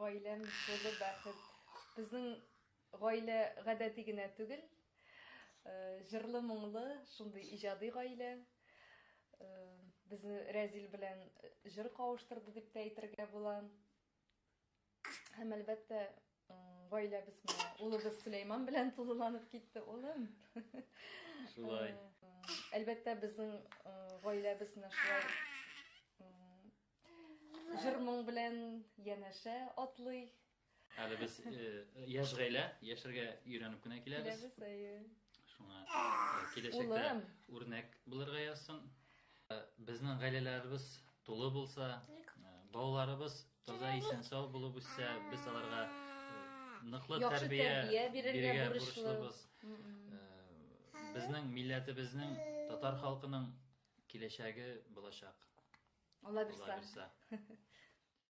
Гаиләм тулы бәхет. Безнең гаилә гадәти генә түгел. Э, җырлы моңлы, шундый иҗади гаилә. Э, безне Рәзил белән җыр кавыштырды дип тә әйтергә була. Һәм әлбәттә, гаиләбез менә улыбыз Сөләйман белән тулыланып китте, улым. Шулай. Э, әлбәттә, безнең гаиләбез менә шулай җыр-моң белән янәшә атлый. Әле без э, яшь гаилә, яшәргә өйрәнеп кенә киләбез. Киләбез, әйе. Шуңа э, киләчәктә үрнәк булырга язсын. Э, безнең гаиләләребез тулы булса, балаларыбыз таза исән сау булып үссә, без аларга ныклы тәрбия бирергә бурычлыбыз. Безнең милләтебезнең, татар халкының киләчәге булачак. Алла бирса.